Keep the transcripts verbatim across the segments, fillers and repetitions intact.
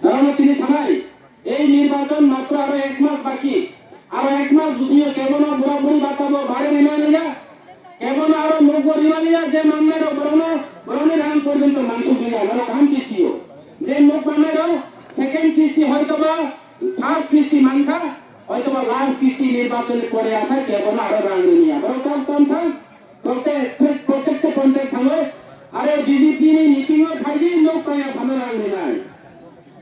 Norokno tini sanai, ei nirbachon matro aro ek mas baki. Aro ek mas bisingo kebono bura buri bata bo bare rina liya. Kebono aro nokbo rina liya, je mannai rok borokno, borokni rang porjonto mansuk liya, norok kaham khe sio. Je nok mannai rok second kisti hoito ba first kisti mankha, hoito ba last kisti nirbachon ni pore asa kebono aro rang riniya. Borok tam tam sa, prote-, protekta panchayat thango, are B J P ni meeting o phaidi nok taya phano rang rinai.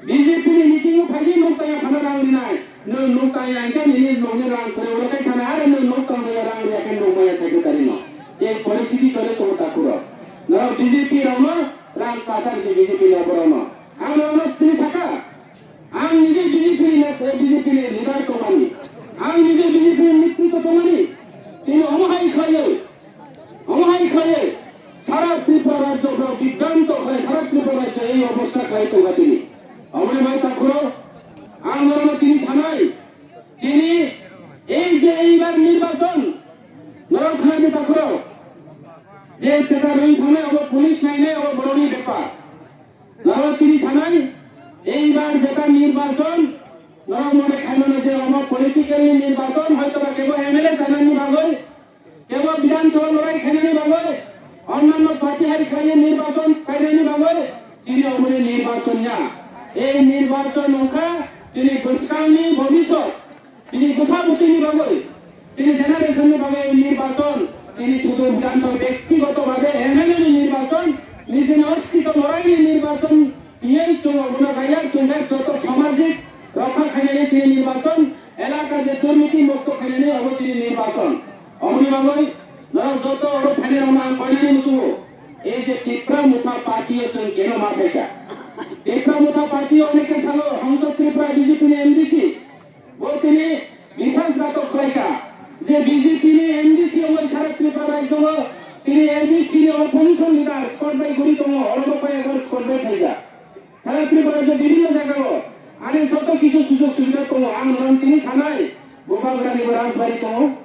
B J P ni meeting o phaidi nok taya phano rang rinai. Nwng nok taya hingkhe nini nokni rang kwrwi ulo khe sana, are nwng nok tang taya rang riya khe nok maya secretary no. Ei poristiti chole tongo takhuk rok. Norok B J P rokno rang kwchar khe B J P ni borokno. Ang norokno tini saka, ang nije B J P ni net-, B J P ni leader tongmani. Ang nije B J P ni netritwo tongmani. Tini omo hai khlaiwi, omo hai khlaiwi sara Tripura rajyo borok bibranto khlai, sara Tripura rajyo ei obostha khlai tongkha tini. Aboni bai takhuk rok, ang norokno tini sanai, chini ei je eibar nirbachon, norok khnai di takhuk rok, je teta rwng thangnai obo police nainai, obo borokni bepar. Norok tini sanai, eibar jeta nirbachon, norok mone khaimano je omo political ni nirbachon, hoito ba kebo M L A chanani bagwi, kebo Bidhan Sabha lorai khainani bagwi, onnanno party hai khlaiwi nirbachon khainani bagwi, chini omoni nirbachon ya. Ei nirbachon wngkha chini bwskangni bobisot. Chini bwsa bwtwini bagwi, chini generation ni bagwi nirbachon, chini sudu Bidhan Sabha bektigoto bhabe M L A ni nirbachon, nijini oskito loraini nirbachon, tiyai chwng obono kaiya chwng khe joto samajik rokha khainani chini nirbachon, elaka je durniti mukto khainani obo chini nirbachon. Oboni bagwi norok joto oro phainai rokno ang koinani muchungo, ei je Tipra Motha party o chwng keno ma phaikha. Tipra Motha party o oneke salo Hongso Tripura B J P ni M D C, Bo tini biswas gatok khlaikha je B J P ni M D C wngwi sara Tripura rajyo o tini A D C ni opposition leader squad bai guri tongo, oro bo koi ekbar squad bai phaijak. Sara Tripura rajyo bibhinno jaga o ani joto kisu sujog subida tongo, ang norok tini sanai, Bubagra ni bo rajbari tongo.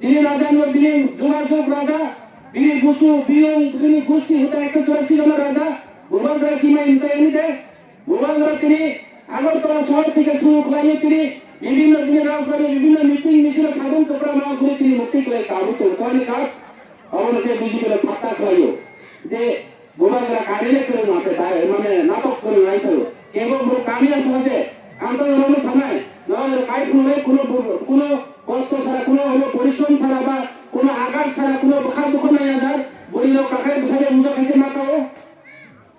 Chini raja no bini jogajog raja, bini busu, biyung, bini gusti huta ekso churasi jona raja, Bubagra kimai hintai ani de, Bubagra tini Agartala sohor theke suru khlaiwi tini bibhinno bini rajbari, bibhinno meeting misil o sabung kwpra ma guri tini mukti khlai kabu tong toni kap, obono khe B J P no phatta khlaio. Je Bubagra kari le kwrwng ase, tai mane natok kwrwng ai sao. Kebo bro kami ase je, ang to nono sanai, no kai phunai kuno bu-, kuno kosto sara, kuno holo porishrom sara ba kuno agat sara, kuno bwkha dukho nai ajar, buri no kakai bwsai le muja khaise ma kao.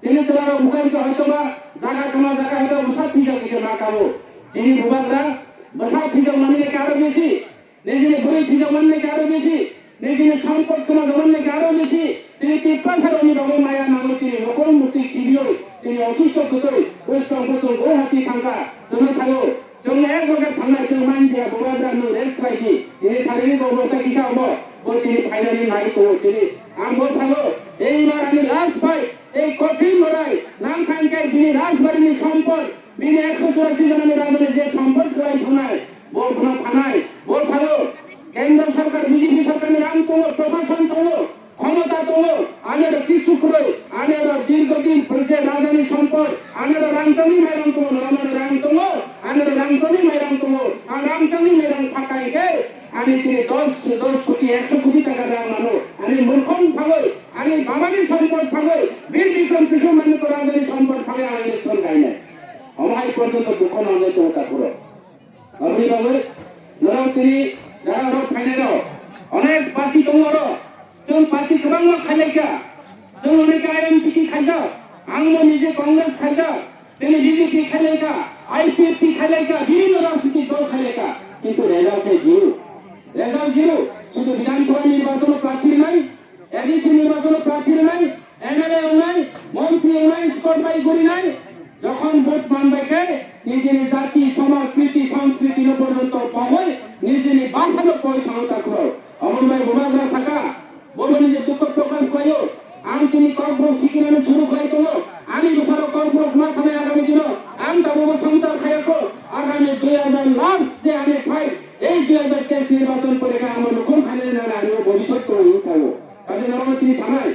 Tini chwla rok bukai khe hoito ba jaga kwma jaga hoito bwsa phijak khe ma kao. Chini Bubagra bwsa phijak mani le karo besi. Nijini bwrwi thwijakmani khe aro bisi, nijini sampot kwmajakmani khe aro bisi, tini Tiprasarokni bagwi maya nangwi tini nokol mukti sibiwi, tini osusto kwtwi, bwskang bwswng Guwahati thangkha, chwngno sago, chwng ek loge thangnai, chwng manjaya, Bubagra nwng rest khlai di, tini saririk obostha kisa omo, bo tini phainani nai tongo, tini ang bo sago, eibar ani last fight, ei kothin lorai, nang thang khe bini rajbarini sampot, bini ekso churasi jonani rajani je sampot kwlai thangnai, Bo bono phanai, bo sao, Kendra Sarkar, B J P sarkarni rang tongo, proshasan tongo, khomota tongo, ani oro kichu kwrwi, ani oro dirgho din je rajani sompot, ani oro rangchakni mairang tongo, norok ani rang tongo, ani oro rangchakni mairang tongo, ang rangchakni mairang phakai khe, ani tini dos, dos koti, ekso koti taka rang mano, ani murkhong phagwi, ani babani sompot phagwi, Bir Bikram Kishore Manikya rajani sompot phagwi ang election kainai. Omo hai porjonto dukho manwi tongo takhurok. Aboni bagwi norok tini jara rok phainai rok onek party tongo oro. Chwng party kwbangma khailaikha. Chwng onek I N P T khaijak, ang bo nije Congress khaijak, tini B J P khailaikha, I P F T khailaikha, bibhinno rajnitik dol khailaikha. Kintu result khe zero. Result zero. Sudu Bidhan Sabha nirbachon o prarthi rwnai, A D C nirbachon o prarthi rwnai, M L A wngnai, montri wngnai, squad bai gurinai, jokhon vote man bai khe nijini jati, somaj, kriti, sanskriti no porjonto pogwi nijini bhasha no poi thango takhurok. Oboni bai Bubagra saka, bo boni je dukho prokash khlaio, ang tini Kokborok sikinani suru khlai tongo, ani bwsarok Kokborok ma sanai agami dino, ang tabukbo swngchar khaiya kho, agami dui hajar last je ani fight, ei dui hajar teis nirbachon pore khe ang bo nukhung khainai nana ani bo bobisot tongo hinwi sao. Kaisa norokno tini sanai,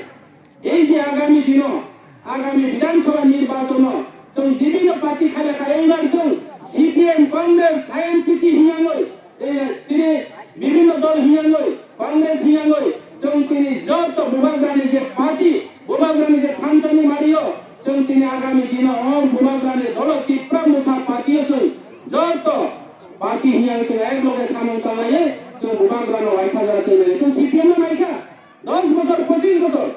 Ei je agami dino, agami Bidhan Sabha nirbachon o chwng bibhinno party Khailaka eibar chwng C P M, Congress, I N P T hinangwi, eh, tini bibhinno dol hinangwi, Congress hinangwi, chwng tini joto Bubagrani je party, Bubagrani je thansani mario, chwng tini agami dino o Bubagrani dolo Tipra Motha party-o chwng joto party hinang chwng ek loge samung tanglaiwi chwng Bubagrano waisa jora chwng nai chwng C P M no naikha. Dos bosor, pochis bosor,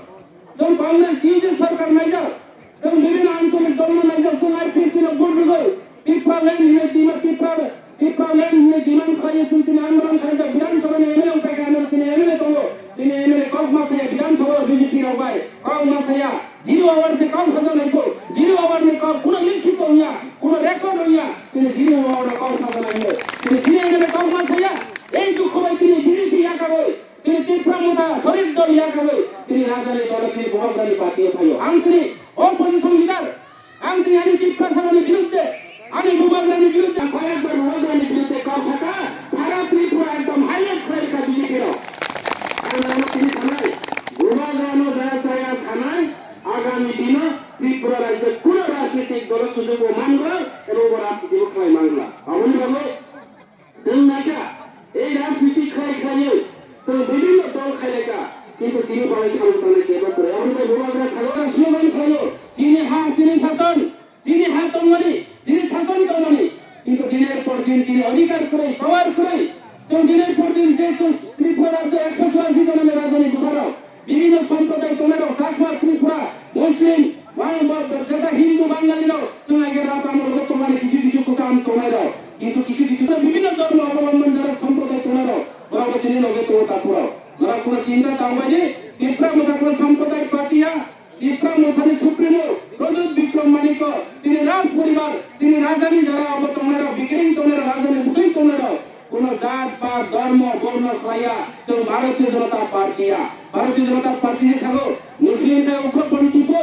chwng Congress T U C sarkar naijak, chwng bibhinno ancholik dolno naijak, chwng I P F T no vote rwgwi, Tipra land hinwi demand, Tipra, Tipra land hinwi demand khlaiwi chwng tini andolon khlaijak, Bidhan Sabha ni M L A wngpaikha, ano tini M L A tongo, tini M L A kok ma saya, Bidhan Sabha o B J P rok bai kok ma saya, zero hour se kok sajaknai kho, zero hour ni kok kuno likhito wngya, kuno record wngya, tini zero hour no kok sajaknai hinwi, tini tini M L A kok ma saya, ei dukho bai tini B J P yakarwi, tini Tipra Motha Sharif dol yakarwi, tini rajani dolo tini Bubagrani party o phaio. Ang tini opposition leader, ang tini ani Tiprasani birudde, ani Bubagrani birudde. Ang koyekbar Bubagrani birudde kok saka, sara Tripura ekdom highlight khlaikha B J P rok. Ang nangno tini sanai, Bubagrano jaya jaya sanai, agami dino Tripura rajyo kuno rajnitik dolo sujog o mangla, ebong bo rajniti bo khlai mangla. Aboni bagwi Chwng naikha, ei rajniti khlai khlaiwi chwng bibhinno dol khailaikha, kintu chini bagwi samung tangnai kebo kwrwi. Aboni bai Bubagra salo slogan khlaio, "Chini ha, chini sason, chini ha tongmani, chini sason tongmani." Kintu diner por din chini adhikar kwrwi, power kwrwi. Chwng diner por din je chwng Tripura rajyo ekso churasi jonani rajani bwsarok, bibhinno somprodai tongnairok, Chakma, Tripura, Muslim, Bang-, ba-, ba-, jeta Hindu, Bangali rok, chwng age rajamolo tongmani kisu kisu kwcham tongnairok. Kintu kisu kisu bibhinno dhormo obolombon jara somprodai tongnairok, borok bo chini loge tongo takhurok. Borok kuno chinta tangbaidi, Tipra Motha kuno somprodai party ya, Tipra Mothani Supremo Pradyut Bikram Manikko, chini Raj poribar, chini rajani jara obo tongnairok, bikiring tongnairok, rajani bwtwi tongnairok, kuno jat, pat, dhormo, borno khlaiya, chwng Bharatiya Janata Party ya. Bharatiya Janata Party ni sago Muslim khe ugroponthi bo,